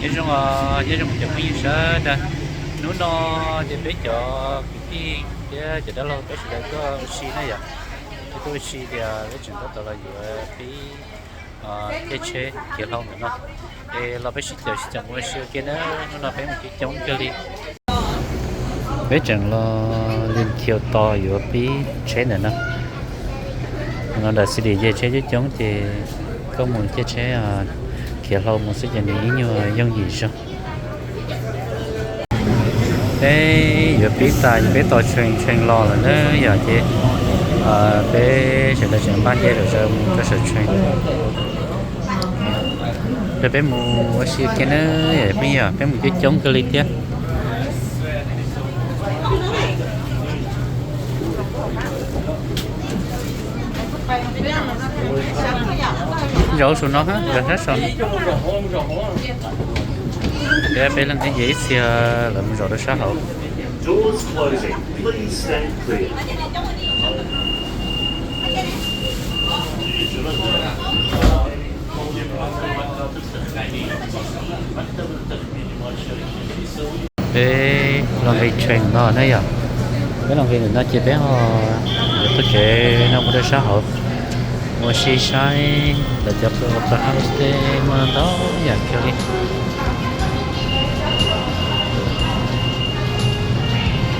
Nyob zoo, nyob zoo cov phooj ywg sawv daws. Hnub no ces peb cov kwv tij thiab cov dab laug peb sawv daws tuaj ua si na yom. Peb tuaj ua si tias peb tseem tab tom los yuav pib caij tsheb khiav hlau ntawm no. Es los peb sib caum sib caum mus ua si ua ke na. Hnub no peb mus coob coob kawg li. Peb tseem los li khiav tos yuav pib tsheb ntawm no. No nram City ces tsheb coob coob ces koj mus caij tsheb khiav hlau mus xwb ces nws ib nyuag yooj yim zog. Peb yuav pib tas ces peb tos tshee tshee los lawm na yom, ces peb sawv daws tseem npaj nce rau saum tshee. Rau peb mus ua si ua ke na, peb yog peb mus coob coob kawg li thiab. Zaum saum no, zaum sab saum no. Peb leej twg ib txhia lawv mus zaum rau sab hauv. Peb los nqis tshee no na yom. Peb los nqis ntawm no ces peb ho yuav taug kev no mus rau sab hauv, mus ua si saib lawv cov pab hauv tej muaj ntau yam kawg li.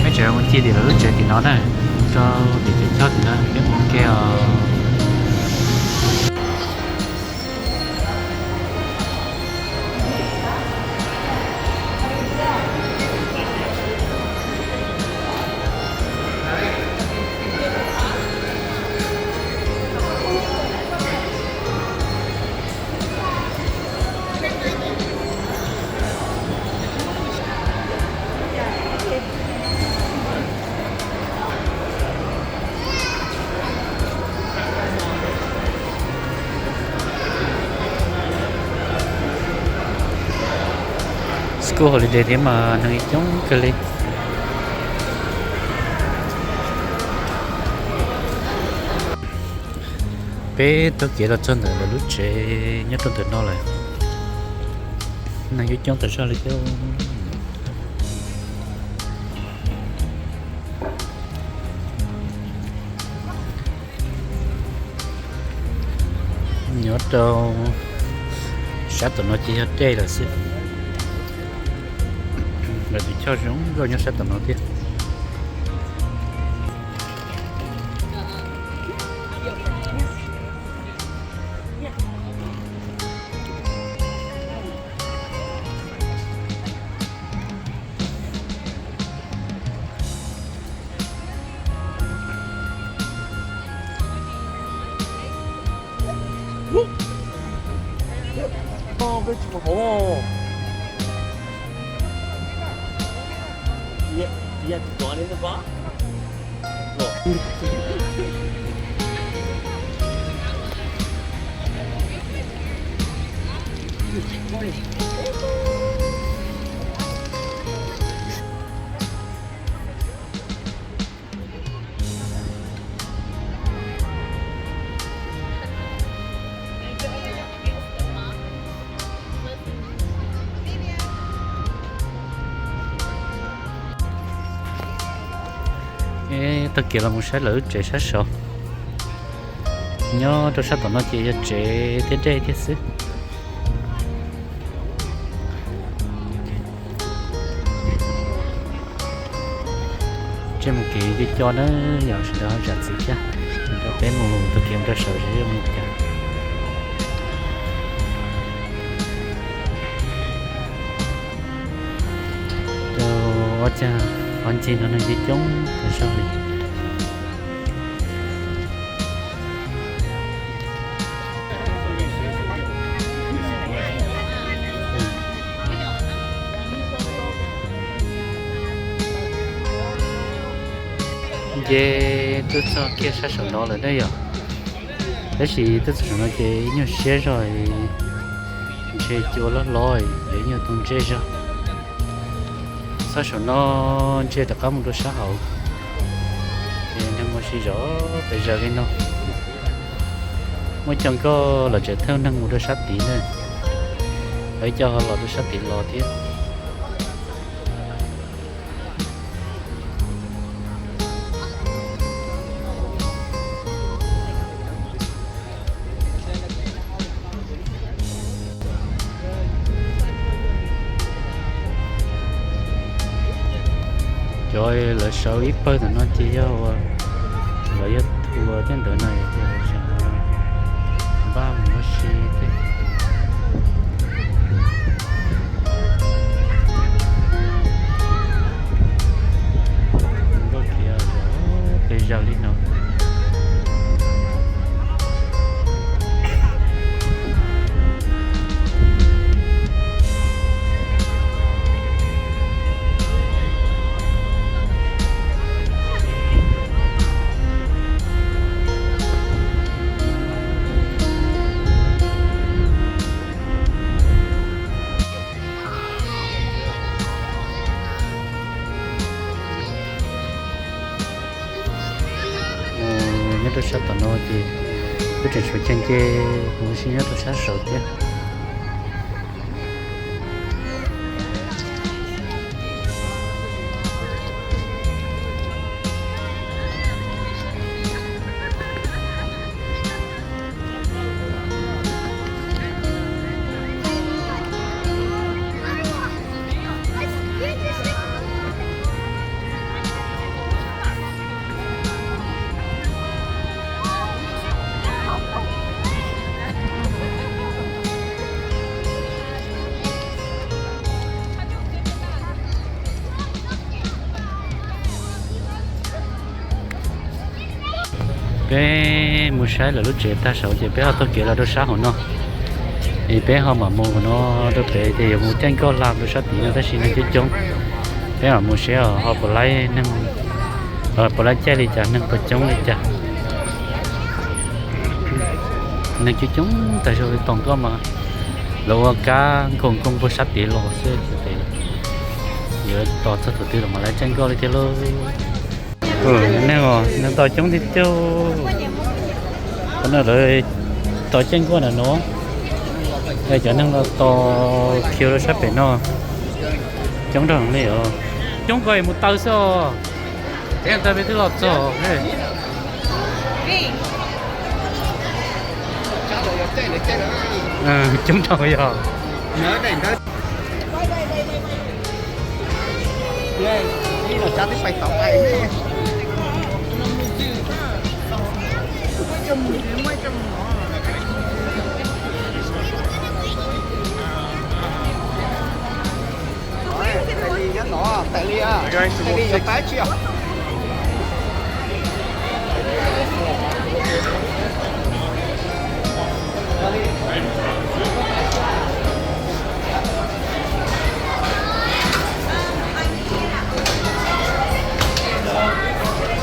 Peb tseem mus ncig tim lawv lub tsev tim no na, rau tim cov choj tim no peb mus ua ke os. School holiday thiab mas neeg coob kawg li. Peb taug kev los txog ntawm lawv lub tsev nyob rau ntawm no lawm. Neeg yuav coob tas zog li thiab. Nyob rau sab tom no ces yog dej lawm xwb. Lawv tus choj zoo nkauj nyob sab tom no thiab. Taug kev los mus saib lawv lub tsev sab saud. Nyob rau sab tom no ces yog tsev thiab dej thiab xwb. Tseg mus kev co co na, yog sawv daws ho zam txim thiab. Rau peb mus taug kev mus rau saum seb zoo li cas. Rau ob cag qhov ncig no neeg coob coob tas zog li. Nce tuaj txog kiag sab saum no lawm ne yom. Tab sis tuaj txog saum no ces ib nyuag siab zog, ntshe cua loj hlob, yog ib nyuag tus ntsej zog. Txog saum no ntshe rov qab mus rau sab hauv, ces neeg mus sib zov pes zaws li no. Muaj cov nkoj los tseem thauj neeg mus rau sab tid na. Lawv coj ho los rau sab tim los thiab. Cov lawv sawv ib pawg ntawm no ces yog uas lawv yog thua thiab ntawd no ces lawv tseem npaj mus ua si thiab. Nkauj khiav zom pes zaws li no. Mus nyob rau sab tom no ces twb tseem tshuav ceg nce mus ua si nyob rau sab saud thiab. Peb mus saib lawv lub tsev tag saud ces peb ho taug kev los rau sab hauv no. Es peb ho mam mus no rau pem ces yuav mus caij nkoj hla rau sab tid no tab sis neeg coob coob. Peb mam mus seb ho puas laib neeg, puas laib caij li cas, neeg puas coob li cas. Neeg coob coob tas zog li, tos nkoj mas lawv ua kab nkaus nkoos puag sab tid los xwb ces yuav tos txog thaum twg los mam laib caij nkoj li thiab lauj. Neeg, neeg tos coob tiag tiag. Qhov no lawv tos caij nkoj ntawm no, cov neeg los tos khiav rau sab pem no coob nrog li os. Coob ko es mus taw xwb os. Taw peb twb los txog. Coob nrog yog.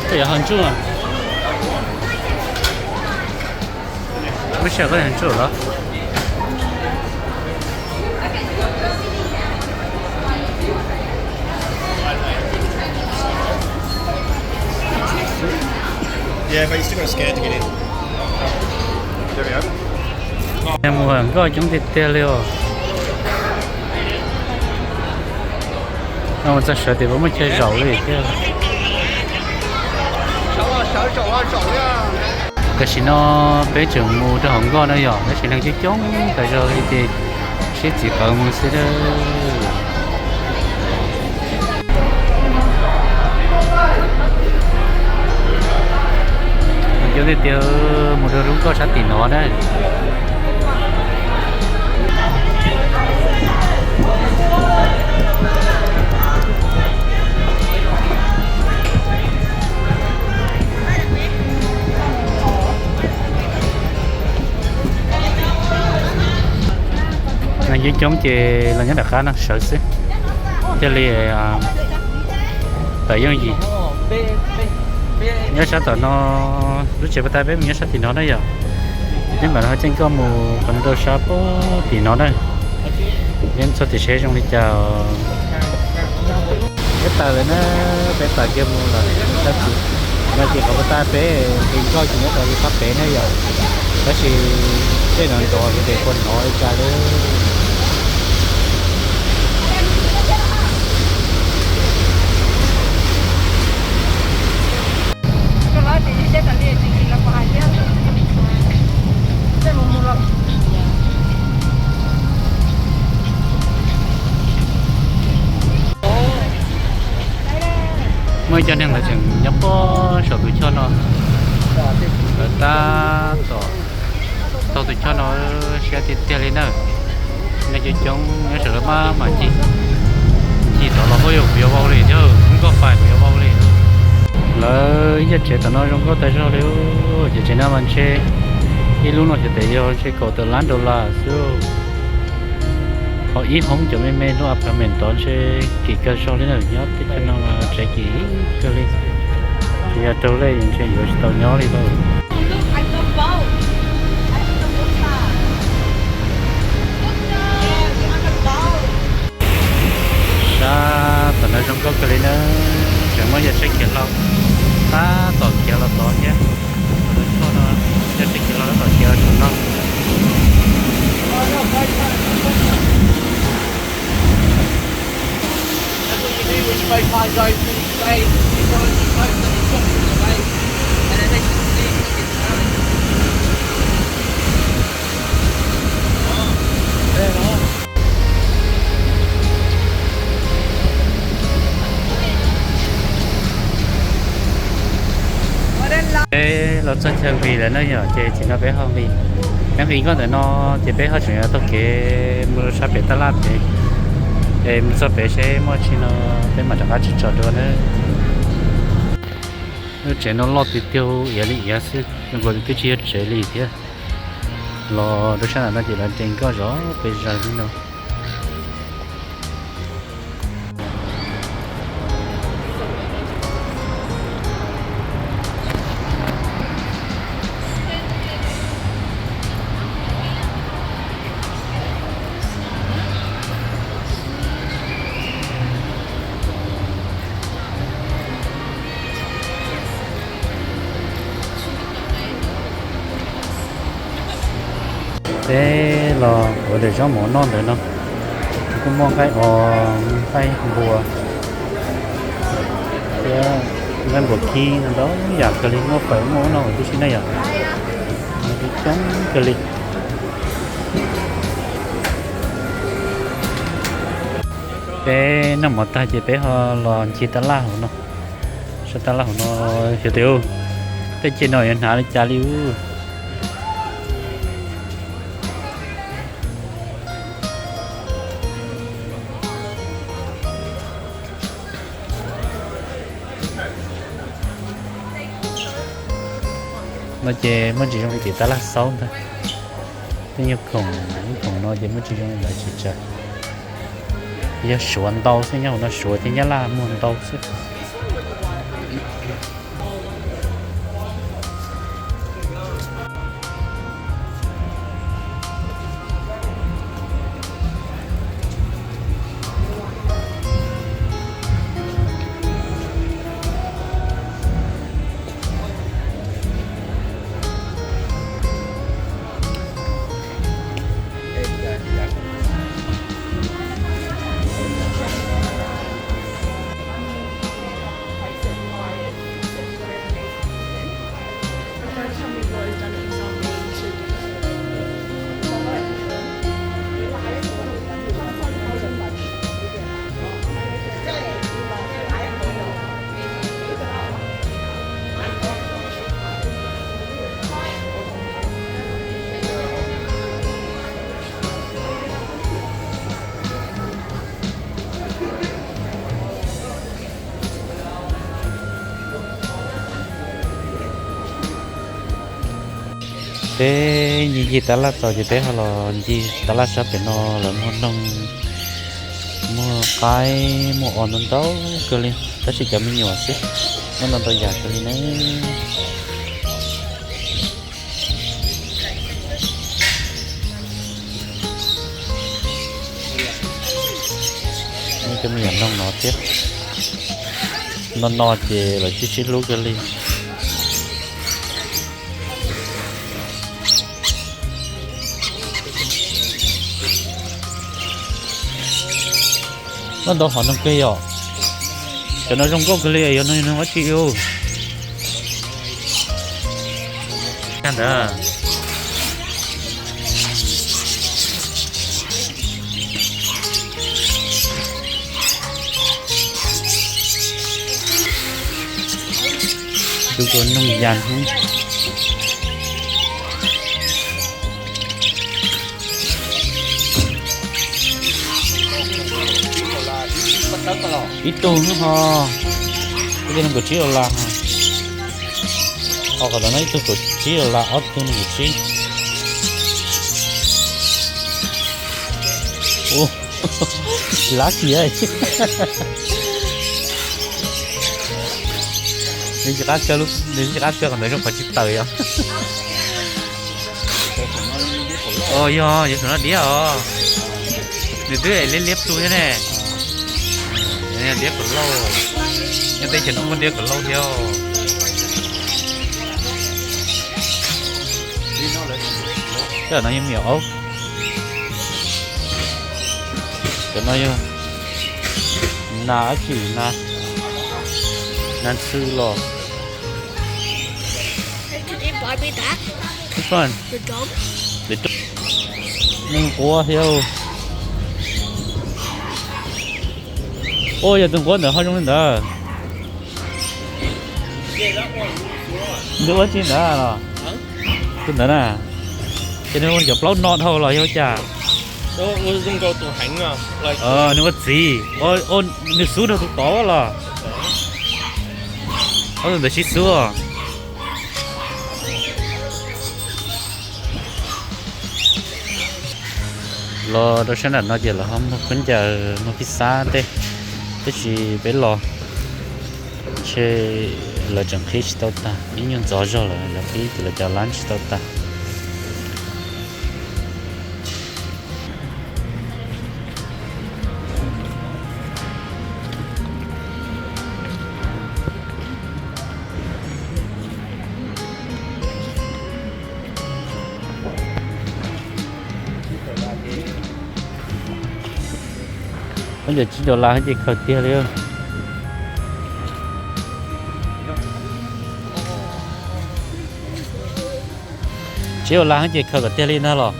Koj yuav hau ntsuj? Lub sij hawm koj yuav hau ntsuj los? Mus nkoj coob tiag tiag li os. Mus txog sawv tias puas muaj chaw zaum li thiab. Tam sim no peb tseem mus rau hauv nkoj no yom, tab sis neeg coob coob tas zog li ces sib txiv qawv mus xwb. Coob tiag tiag, mus rau lub nkoj sab tim no na. Neeg coob coob ces los nyob nram qab no sawv xwb, thiaj li tawm yooj yim. Nyob sab tom no, lub tsev puas tag peb mus nyob sab tim no na yom. Peb mam li ho caij nkoj mus qhov no rau sab pem tim no na. Peb txog tim seb zoo li cas. Peb tawm lawm na, peb tawm kiag mus lawm. Tab sis no ces qhov puas tag peb nqis nkoj ces nyob rau li qab pem na yom. Tab sis tej no nrov ces puas hnov li cas li. Muaj cov neeg lawv tseem nyob pob saum tus choj no, lawv tab tom taug tus choj no siab tiag tiag li na. Neeg coob coob nyob saum lawv maj mam ncig, ncig tod los ua yog kuv yuav vau li thiab, nkauj pais kuv yuav vau li. Lawv yaj tsev tom no zoo nkauj tas zog li, ces tsev no mas ntshe ib lub no ces tes yog ntshe kaum tawm lab dollar xwb. Ho ib hoob cov me me lub apartment tod ntshe kim kawg zog li na, nyob teb chaws no mas tsev kim kawg li. Tsis yog raug lej ntshe yuav tsis tau nyob li lauj. Sab tom no zoo nkauj kawg li na, tseem muaj yaj tsheb khiav hlo, tab tom khiav los tod thiab. Tom lub choj no yaj tsheb khiav hlo tab tom khiav los saum no. Peb los txog chaw nqis lawm na yom, ces tsis no peb ho nqis. Peb nqis nkoj ntawm no, ces peb ho tseem yuav taug kev mus rau sab pem tab laj pem, es mus txog pem seb muaj tsi no peb mam rov qab tso dua na. Lub tsev no loj tiag tiag, iav li iav xwb, zoo nkaus li twb tsis yog tsev li thiab. Los rau sab ntawm no ces lawv de nkoj zov pes zaws li no. Peb los ua daim zaub mov noj ntawm no, kuj muaj nqaij os, nqaij npua thiab nqaij npua khib no ntau yam kawg li, muaj fawm muaj ub no tib si na yom. Coob coob kawg li. Peb noj mov tag ces peb ho los ncig tab laj hauv no. Sab tab laj hauv no, xyov tes ub, tej ceg no yuav hnav li cas li ub. No ces muaj tsis zoo li tim tab laj xaub ntag. Tej nyuag khoom, lub khoom no ces muaj tsis zoo li ntawd tsis tsawg. Yog Suav ntau xwb, nyob hauv no Suav thiab Nyab Laj muag ntau xwb. Peb ncig ncig tab laj txaus ces peb ho los ncig tab laj sab pem no, lawv muag noog, muag qaib, muag os ntau ntau kawg li, tab sis cov me nyuam xwb, muaj ntau ntau yam kawg li na. Muaj cov me nyuam noog no thiab, no no ces lawv sib sib hlub kawg li. Muaj ntau hom noog kawg yom. Cov no zoo nkauj kawg li, yog noog, yog noog dab tsi ub? Ntawd. Tus tus noog yas hnub. Ib tug hnub ho, ib tug nees nkaum tsib dollar ho. Ho qhov tom no ib tug kaum tsib dollar, ob tug nees nkaum tsib. Ua, lab kiag. Nws tsis qab kawg, nws tsis qab kawg qhov ntawd zoo qhov tsis tawm yom. Yog, yog saum no diab os. Nws twb liab liab plhu thiab ne. Diab kom lauj. Nyob teb chaws no muaj diab kom lauj thiab. Cov no yog me nyuam aub. Cov no yog nas dab tsi, nas, nas ntxhw los. This one. Neeg quab thiab. Ua yog tus nquab ntawd ho zoo li ntawd. Nws ua tsi ntawd los? Tus ntawd na, ces nws ua cov plaub no dhau los yog cas? Nws ua txiv, nws xub rau tus tod los? Ob tug ntawd sib xub. Los rau sab nram no ces lawv ho muag khaub ncaws muag phij xab tej, tab sis peb los ntshe lawv tseem qhib tsis tau tag, ib nyuag ntxov zog lawm lawv qhib ces lawv cov lab tsis tau tag. Khaub ncaws tsib dollar ces khaws tiag li. Tsib dollar ces khaws kom tiag li ntag los?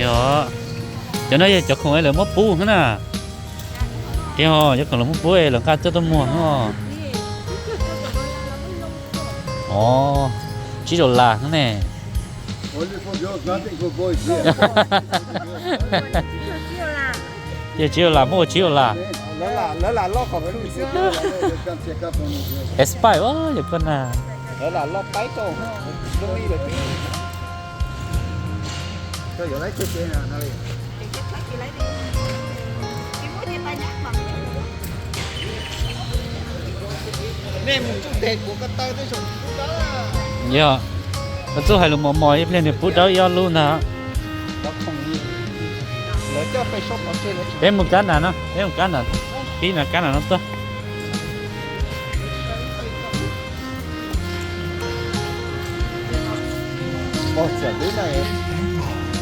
Yog, cov no yog cov khoom lawv muab pub na. Tiag, cov khoom lawv muab pub lawv nqa tuaj tuaj muag no. Os, tsib dollar ne. Ces tsib dollar muab ua tsib dollar. Expire yog koj na. Yog, koj txuj hais lus mos mos ib pliag nws pub dawb ib ob lub ntag. Peb mus kab nram no, peb mus kab nram, pib nram kab nram no tuaj. Ua, txiam twb na,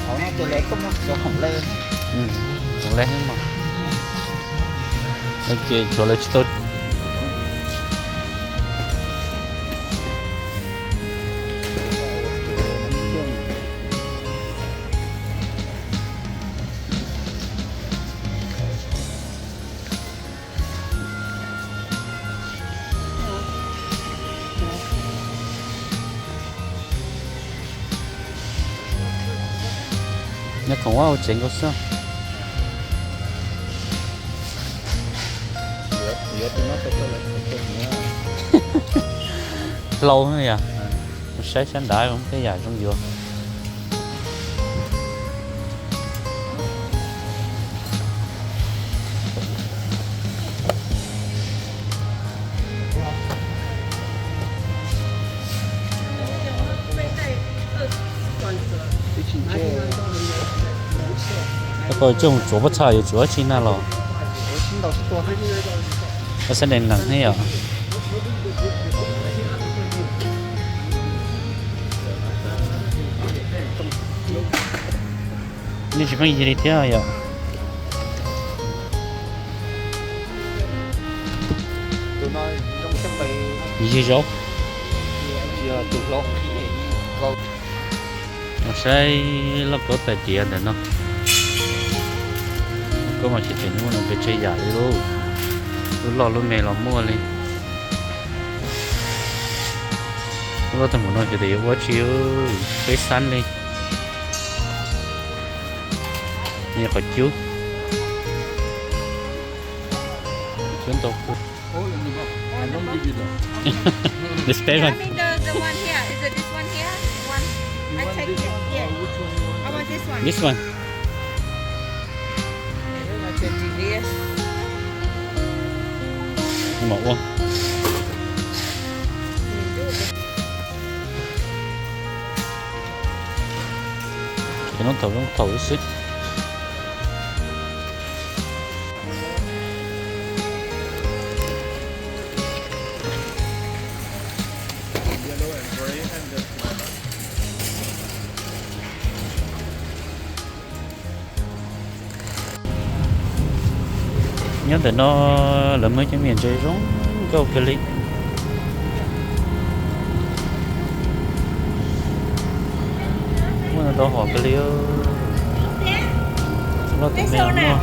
hauv no ces lawv tuaj muag cov khoom le. Khoom le mas. Ces tshuav lawv tsis tau. Nyob khoom ua tsev nkaus xwb. Hlau yom, saib sab nrad tej yam zoo yuav. Koj tsuas mus tsuav pob txha yuav tsuav dab tsi na los? Ua xab dees nees thiab yom. Nej tsis pheej yig li thiab yom. Yig zaub. Mus saib lauj kaub tais diav ntawm no. Koj mas tsis tseem muaj nws pes tsawg yam li lauj. Lub loj lub me los muaj li. Lub loj tag npaum no xyov tias yuav ua tsi, peb xab li. Nws qhov cub, cub ntau kawg. This big one. I mean the, the one here. Is it this one here? One. I take it. Yeah. I want this one. This one. Twenty years. Ua. Ces noj thaum zoo thaum xwb. Nyob ntawm no lawv muaj cov me nyuam ntses zoo nkauj kawg li. Muaj ntau hom kawg li. Loj tus me muaj.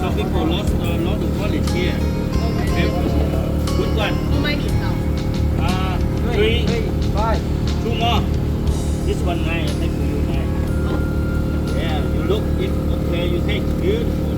Some people lost, uh, lost the wallet here. Okay. Which one? Uh, three. Two more. This one nice. Thank you, nice. Yeah, you look it. Okay, you take. Beautiful.